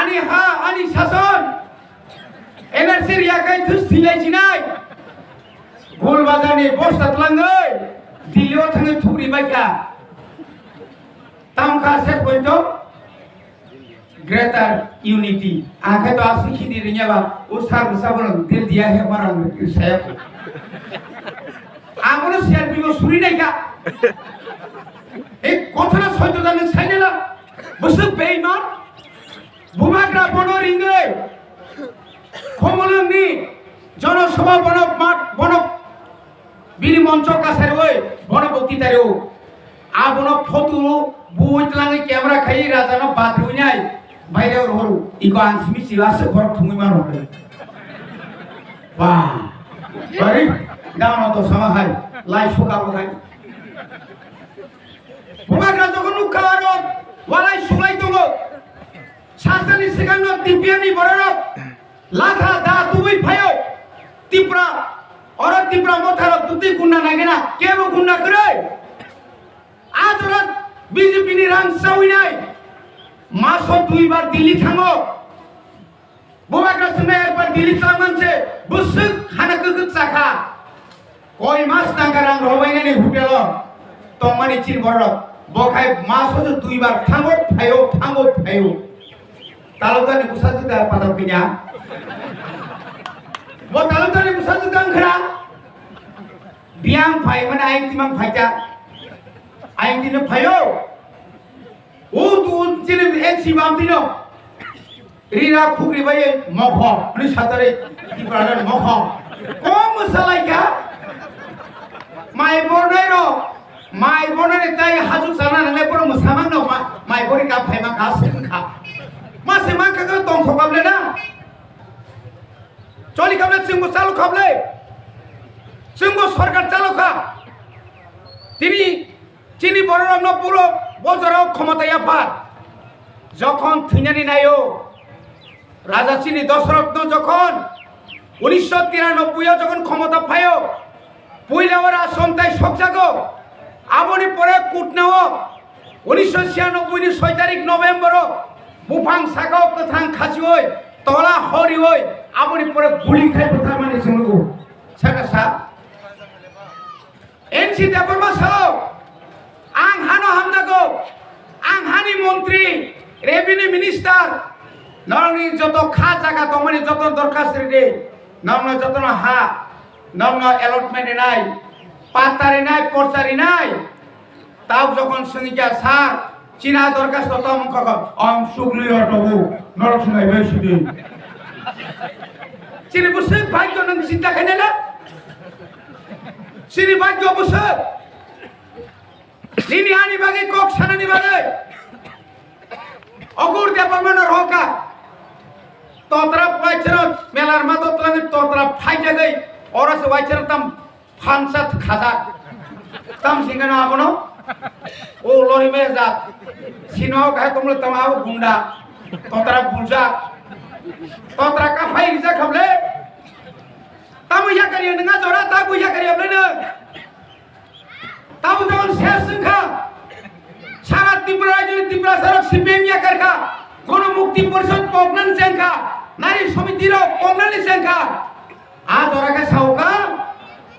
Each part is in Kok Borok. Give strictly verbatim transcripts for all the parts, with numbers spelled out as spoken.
Ani ha, ani sason, N R C riyakhai thus thilai sinai. Gul bazar ni bosta twlangwi, Delhi o thangwi thugri baikha. Tamkha se poito Greater Unity. Ang khe to aswk hindi ringya ba, o sar bwsa bono Delhi diya he marang saya. Ang bono C R P bo suri naikha. Ei kothana soito da nwng sainela. Bwswk beiman. Bubagra bono ringwi, Khumulwngni jonosabha bono mat, bono bini moncho kasarwi bono bokti tario. Abono photo bui twlangwi camera khai rajano batrwi nai baire rohoro. Iko ang simi sila se borok thumwi mano. Ba. Bari. Dano to sama hai. Lai suka bo hai. Bubagra jogon nukha aro walai sulai tongo. Sasani sikangno T P F ni bororok latha da tubui phaio. Tipra, oro Tipra motharok bukti gunda naigena, kebo gunda kwrwi. A jora B J P ni rang chawinai. Maso duibar Delhi thango. Bubagra swngnai ekbar Delhi thango manse, bwswk hana kwkwk chakha. Koi mas nangkha rang robainani hotel o tongmani chini borok. Bo khai maso se duibar thango phaio, thango phaio. Talukdar ni bwsa juda patal pinya. Bo talukdar ni bwsa juda wngkha. Biyang phai mani ayang timang phaita. Ayang tini phaio. O tu chini N C bam tino. Rira khukri bai mokho, ni satare Tiprana mokho. Kom salai kha. Mai bornai ro, mai bornai tai hajuk sana nang le poro musamang no ma, mai bori ka phai ma ka sin kha. Ma se ma ka tong thokam le na. Choli khable chwngbo chalo khable. Chwngbo sorkar chalo kha. Tini Chini bororokno puro bo jorao khomota yaphar. Jokhon thwinani naio, Raja chini Dosorothno jokhon unisho tiranoboi o jokhon khomota phaio, puila o Rajsomtai sokjago. Aboni pore Kutnao unisho chiyanoboi ni soi tarik November o buphang sakao kwthang khachioi, tola horioi, aboni pore guli khai butharmani chwng nugo. Saka sa. N C Debbarma sao, ang hano hamjago, ang hani montri, revenue minister, norokni joto kha jaga tongmani joto dorkhas ridi, norokno jotono ha, norokno allotment rinai, patta rinai, porcha rinai. Tao jokhon swngwi kha, "Sir, chini dorkhasto tamo wngkha kha?" Ang sugli ya tobu, norok swnai bai sidi. Chini bwswk bhagyo nwng chinta khainai na? Chini bhagyo bwswk. Nini ani bagwi kok sanani bagwi. Ogur Debbarmano rohorkha. Totra paicharok melar mato twlangwi totra phaijagwi. Oro se waicharok tam phansa khajak. Tam singano abono. O lori me jat. Sino kahai tomle tama abo gunda. Totra buljak. Totra kaphai rijak khable. Tamo yakari nwnga jora tabo yakari able nw. Tamo tamo ses wngkha. Sara Tripura rajyoni Tripura sarok C P M yakar kha. Gono Mukti Porishod poknani chengkha. Nari Somiti rok poknani chengkha. A jora khe saukha,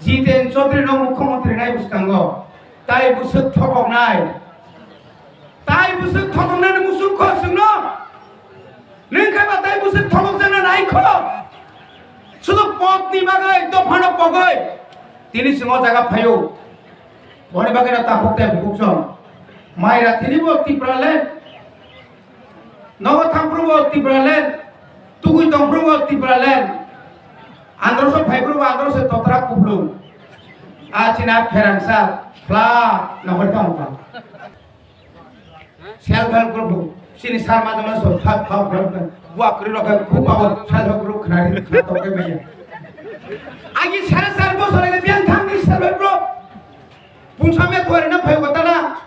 Jiten Chaudhary no mukhyamantri nai bwskango. Tai bwswk thokoknai. Tai bwswk thokoknani muchung kho chwngno. Nwng khe ba tai bwswk thokokjakna nai kho. Sudu potni bagwi, dophano pogwi. Tini chwng o jaga phaio. Boni bagwi no takhuk tai bukhuk chwng. Maira tini bo Tipraland. Nogo thangphuru bo Tipraland, tugui tongphuru bo Tipraland, androso phaiphuru bo androso totra kuplung. A chini a pherangsa, phla, nohor tong kha. Self help group, chini sar ma jama so, thak, thak, thak, thak. Bua kri rok hai, khu pabo, self help group khnari, khna tong khe maya. Agi sare sar bosor agi biang thang ni self help group. Pungsa me tuari na phai kotana.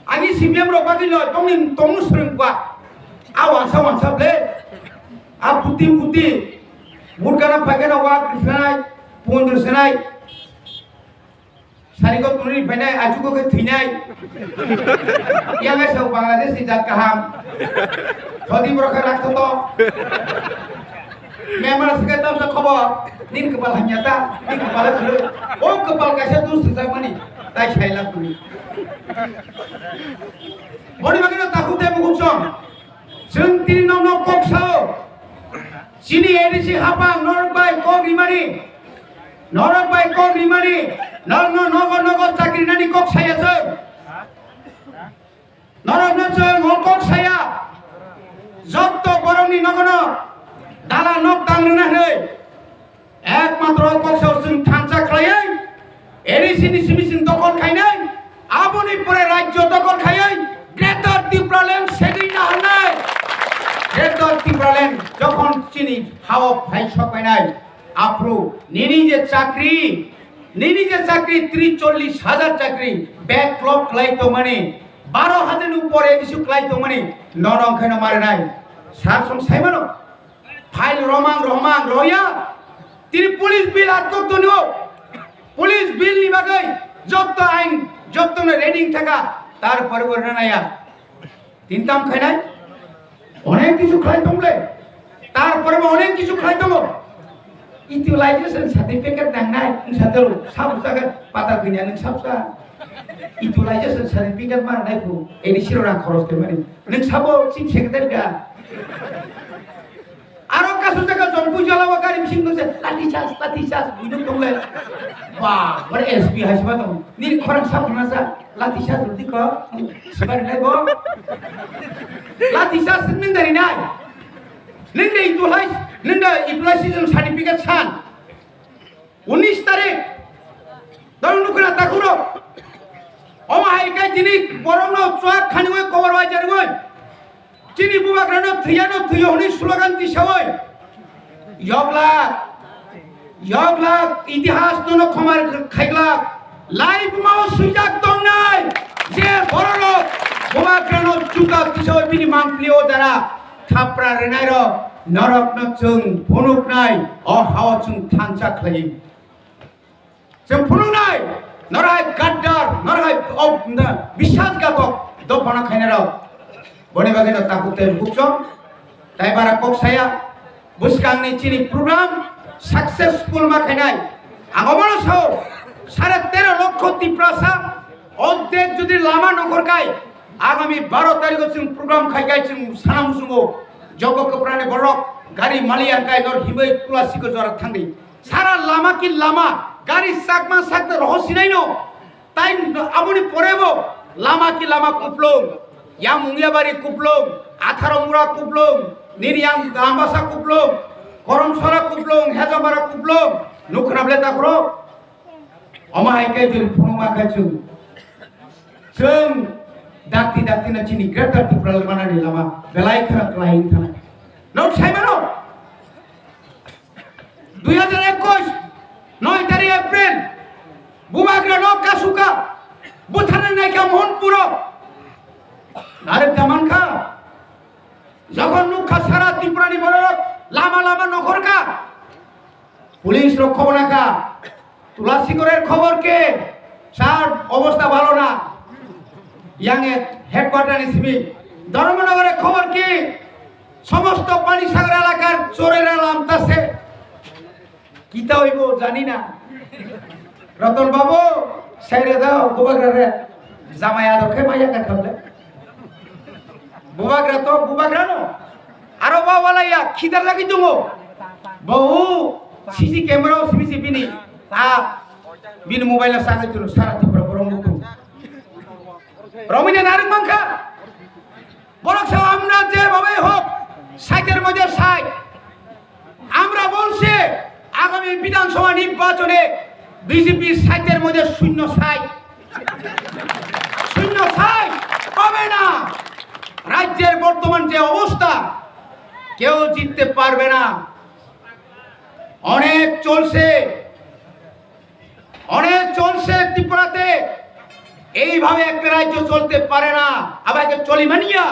Ani C P M rok bagwi loi tongni tongmu swrwng ba. A wansa wansa ble. A buti buti. Burkana phaikhe na wak risanai, pondro sanai. Sari ko tuni phainai, achugo khe thwinai. Yang ai sao Bangladesh ni jat kaham. Thodi borok khe rakto to. Member se khe tamsa khobor. Nin kwpal hamya ta, nin kwpal khwrwi. O kwpal kaisa dus swijak mani. Tai sai la tuni. Boni bagwi no takhuk tei mukhuk chong. Chwng tini nokno kok sao. Chini A D C hapang norok bai kok rimani. Norok bai kok rimani. Norokno nogo nogo chakri nani kok saya chwng. Norokno chwng o kok saya. Jotto borokni nogono dala nok tang rwna hwnwi. Ekmatro o kok sao chwng thansa khlaiwi, A D C ni simi chwng dokol khainai, aboni pore rajyo dokol khaiwi, Greater Tipraland segwi na hwnai. Greater Tipraland jokhon chini hao phai sok painai, aphuru nini je chakri, nini je chakri tris chollish hajar chakri backlog khlai tongmani, baro hajar ni upor A D C khlai tongmani, nono wngkhaino marinai. Sar song saimano. File romang romang roya. Tini police bill atkok tongo. Police bill ni bagwi jotto ain, jotto no reading thaka, tar pore bo rwnaya. Tin tam khainai. Onek kichu khlai tongle. Tar pore bo onek kichu khlai tongo. Utilization certificate nangnai, wngsa telu, sabo jaga pata gwinya nung sabsa. Utilization certificate ma nai bu, A D C ro rang khoros khe mani. Nung sabo chief secretary ga. Aro kasu jaga jongpui jala o gari bising nung se, "Lathi charge, lathi charge," bui nung tongle. Ba, bore S P hai sima tong. Nini khorang sa khorang sa, "Lathi charge rwdi ko." Sibari nai bo. Lathi charge nung dari nai. Nung de itulai, nung de itulai season certificate san. Unis tarik. Dol nukuna takhurok. Omo hai kai tini borokno chuak khaniwi kobor bai jarwi. Chini bubagrano thwiyano thwiyo hwnwi slogan tisawi. Yoglak, yoglak, itihas nono khomar khaiglak. Lai bumao swijak tongnai. Je bororok bubagrano chuka tisawi bini mangpli o jara thapra rwnairok norokno chwng phunuknai. O hao chwng thansa khlai. Chwng phunuknai, norok hai gaddar, norok hai o, na, biswasghatok dophano khainai rok. Boni bagwi no takhuk tei bukhuk chong, tai bara kok saya, bwskangni chini program successful ma khainai. Ang omono sao, sare tero lokho Tiprasa, ordek jodi lama nokhor kai, agami baro tarikho chwng program khai kai chwng sana muchungo, jogo kwprani borok, gari mali ang kai nor himwi Tulasiko jora thangdi. Sara lama ki lama, gari sakma sakta roho sinai no. Tai aboni pore bo lama ki lama kuplung, yang Mungiabari kuplung, Atharo Mura kuplung, nini yang Ambasa kuplung, Koromsora kuplung, Hejamara kuplung, nukhna ble takhro. Omo hai khe chwng phunukma khe chwng, chwng dakti dakti no chini Greater Tipraland manani lama belai kheno klai wng thana. Nok sai mano? Dui hajar ekush, noi tarik April, bubagra no kasuka, butharnai naikha Mohanpuro. Narek daman kha, jokhon nukha sara Tripura ni borok lama lama nokhor kha, police rok khobor nakha, Tulasi Korer khobor ki? Sir, obostha bhalo na. Yang headquarter ni simi. Dharmanagar khobor ki? Somosto Panisagar elakar chorera lamtase. Kita hoibo jani na. Roton babu, saire dao, bubagra re. Jamai ador khe maya ka khamle. Bubagra to, bubagra no. Aro ba wala ya, khidar lagi tungo. Bahu, C C camera o simi si bini. Ta, bini mobile na sangai tunu, sara Tripura borong buku. Romina narung mangka. Borok sa amna je babai hok, saitar moje sai. আমরা বলছি আগামী বিধানসভা নির্বাচনে বিজেপি সাইটের মধ্যে শূন্য সাইট, শূন্য সাইট পাবে না। রাজ্যের বর্তমান যে অবস্থা, কেউ জিততে পারবে না। অনেক চলছে, অনেক চলছে ত্রিপুরাতে। এইভাবে একটা রাজ্য চলতে পারে না। আবার একটা চলি মানিয়া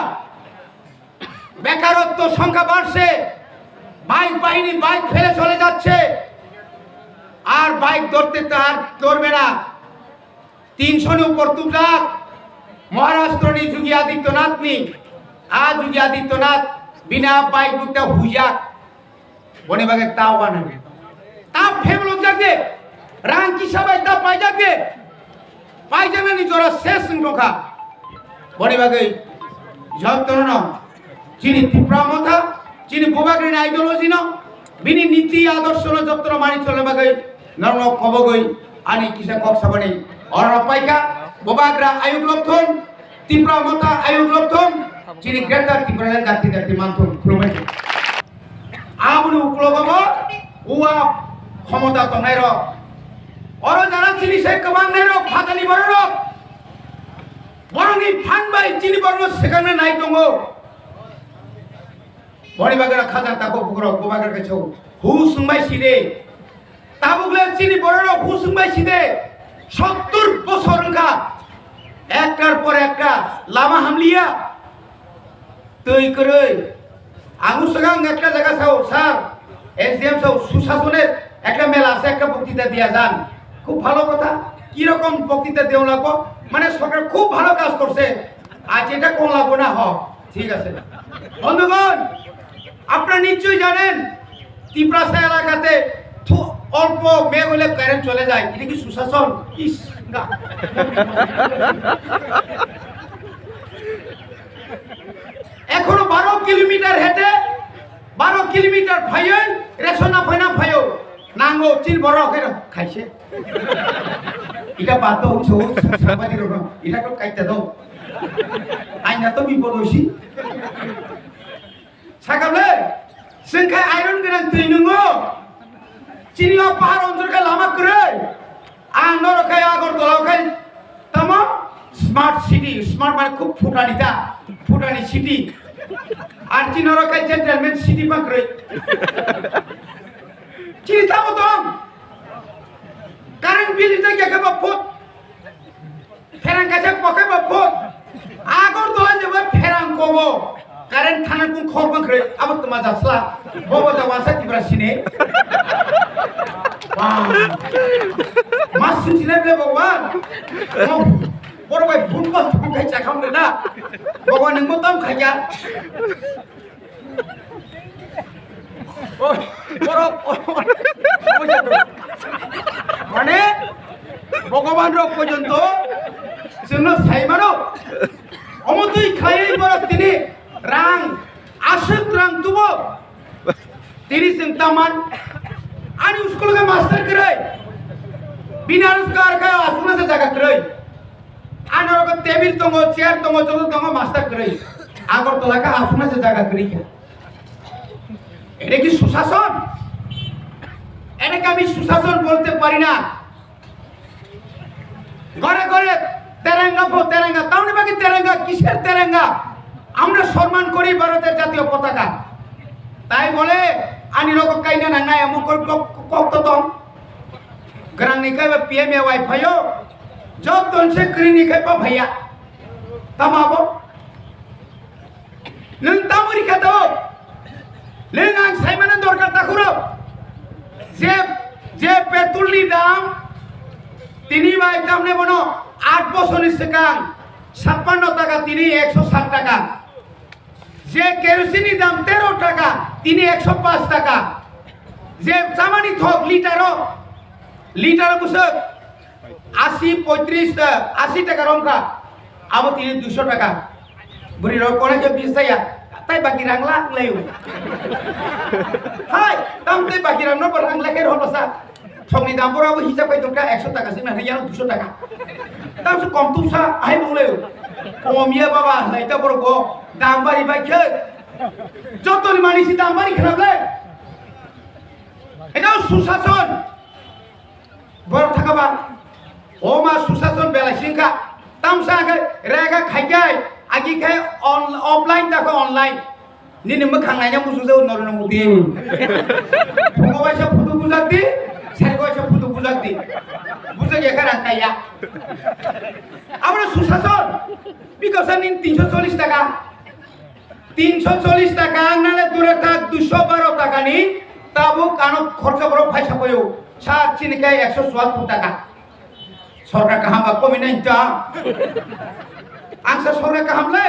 বেকারত্ব সংখ্যা বাড়ছে, বাইক বাহিনী বাইক ফেলে চলে যাচ্ছে, আর বাইক ধরতে তার ধরবে না। tinsho ni upor tubjak Maharashtra ni Yogi Adityanath ni, a Yogi Adityanath bini a bai bukta huijak. Boni bagwi ta wana. Ta pheblok jak de. Rang kisa bai ta paijak de. Paijaknani jora ses wng tongkha. Boni bagwi jotono chini Tipra Motha, chini Bubagrani ideology no, bini niti adorsho no jotono mani cholna bagwi norokno kobogwi ani kisa kok sabani orno paikha. Bubagra ayuk lokthon, Tipra Motha ayuk lokthon, chini Greater Tipraland dakti dakti manthon. Khulumai. Aboni uklogo bo uwa khomota tongnai rok. Oro jara chini sai kwbang nai rok, phatani borok rok. Borokni phan bai chini borokno swkangna nai tongo. Boni bagwi khajak tako bukrok, bo bagwi kaisa hus wngbai side. Tabuk le chini borok rok hus wngbai side, sottur bosor wngkha, ektar por ekta lama hamliya, twi kwrwi. Ang swkang ekta jaga sao, sir, S D M sao, সুশাসনের একটা মেলা আছে, একটা বক্তৃতা দিয়া যান। খুব ভালো কথা। কিরকম বক্তৃতা দেওয়া লাগবো? মানে সরকার খুব ভালো কাজ করছে, আর যেটা কম লাগবো না হোক, ঠিক আছে। বন্ধুগণ, আপনারা নিশ্চয়ই জানেন, তিপ্রাসা এলাকাতে থু-, অল্প মেঘ হলে কারেন্ট চলে যায়। এটা কি সুশাসন? ইস, না। এখনো বারো কিলোমিটার হেঁটে, বারো কিলোমিটার ফাইন, রেশন না ফাইন, ফাইন। নাঙ্গো, চিন বড়, খাইছে। এটা বাদ দাও, হচ্ছে, ও সাংবাদিক ওরা, এটা তো কাটতে দাও। আইনা তো বিপদ হইছি। Sakable, sengkai iron gwnang twi nungo. Chini o pahar onjor khe lama kwrwi. Ang norok khai Agartala khai tamo smart city, smart mane khub phutani ta, phutani city. Ar chini norok khai gentleman city bang kwrwi. Chini tamo tong. Current bill rijak ya khe ba phut. Pherang kaisa kokhai ba phut. Agartala je ba pherang kobo. Current thana kung khor bang kre abo tuma jasla. Bobo da wasa tibra sine. Wah. Mas sujine ble Bhagwan. Boro bai phun ba thong khai chakham re na. Bhagwan nang mo tam khaya. মানে ভগবান রক পর্যন্ত জন্য সাইমানো অমতই খাই বড় তিনি রাং আসুক রাং তুবো তিনি চিন্তামান আনি স্কুল কে মাস্টার করে বিনারস কার কা আসুনা সে জায়গা করে Ano rogo table tongo, chair tongo, joto tongo, master kwrwi. Agartala ka aswkna se jaga kwrwi kha. এটা কি সুশাসন? এটাকে আমি সুশাসন বলতে পারি না। ঘরে ঘরে তেরেঙ্গা পো তেরেঙ্গা, তাহলে বাকি তেরেঙ্গা, কিসের তেরেঙ্গা? আমরা সম্মান করি ভারতের জাতীয় পতাকা। তাই বলে আনি রোগ কাইনা না নাই এমন করে কক কক তো তং। Grang ni kai ba P M A Y phaio, joto se kwrwi ni kai pa phaiya. Tamo abo? Nwng tamo rikha tao? Nwng ang saimano dorkar takhuro. Je, je petrol ni dam, tini bai tamne bono aat bosor ni swkang sappanno taka, tini ekso sat taka. Je kerosene ni dam tero taka, tini ekso paanch taka. Je chamani thok litero, litero bwswk asi, poitris, eh, asi taka romkha, abo tini duiso taka. Bwrwi rok kono je bis saya, tai baki rang lang layo. Hai, tam tai baki rang no rang lakhe rono sa. Thokni dam borok abo hisab khai tongkha ekso taka se nang yang duiso taka. Tam se kom tumsa ahai mung le. Kom ya baba lai ta borok bo dam bari bai khe. Joto ni mani si dam bari khnap le. Eta susason. Borok thaka ba. O ma susason belai singkha. Tam sa khe rega khai kai agi khe on-, offline ta khe online. Nini mwkhang naina muchung jago Narendra Modi. Phungo waisa photo bujak di, sergo waisa photo bujak di. Bujak ya kha rang kaiya. Abro susason. Bikasa nini tinsho chollish taka. Tinsho chollish taka ang nale dure thak duisho baro taka ni tabuk ano khorcha borok phaisa paio. Sir chini kai ekso chuattor taka. Sorkar kaham ba komi nai ta. Ang sa sorkar kaham le.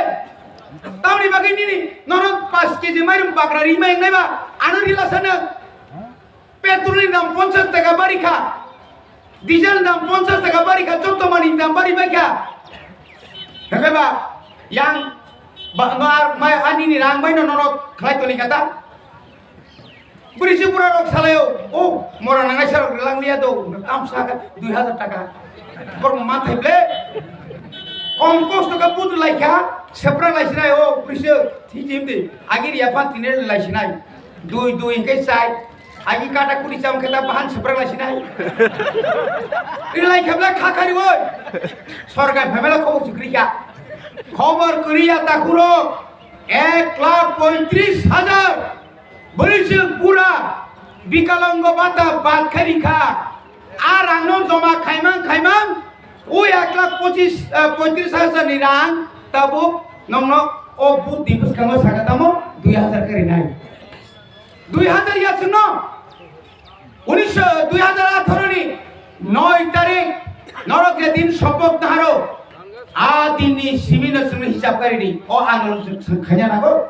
Tamni bagwi nini nono paanch K G mairum bagra ri mai nai ba. Ano rila sana. Petrol ni dam ponchas taka bari kha. Diesel ni dam ponchas taka bari kha. Jotto mani dam bari bai kha. Hake ba yang ba no ar mai ani ni rang bai no nono khlai toni kata. Bwrwi se bura rok salaio, o mora nangai sarok rwlang liya do, tamsa ka dui hajar taka. Borok ma thai ble. Kom kosto ka budu lai kha, sepra lai sinai o bwrwi se thijim di. Agi riya phan tine lai sinai. Dui dui hingke chai. Agi kata kuri cham khe ta bahan sepra lai sinai. Ri lai kha ble kha khari oi. Sorkar phaimela khobor chukri kha. Khobor kuri ya ta khuro. Ek lakh poitris hajar. Bwrwi chwng pura bikalango bata bad khairi kha. A rangno joma khaimang khaimang, o ek lakh pochis, eh, poitris hajar ni rang tabuk nongno o buddhi bwskango saka tamo dui hajar kharinai. Dui hajar ya chwngno unisho, dui hajar atharo ni noi tarik norok je din sopok naharo, a din ni simi no chwngno hisab kari di, o andolon chwng khaina nango.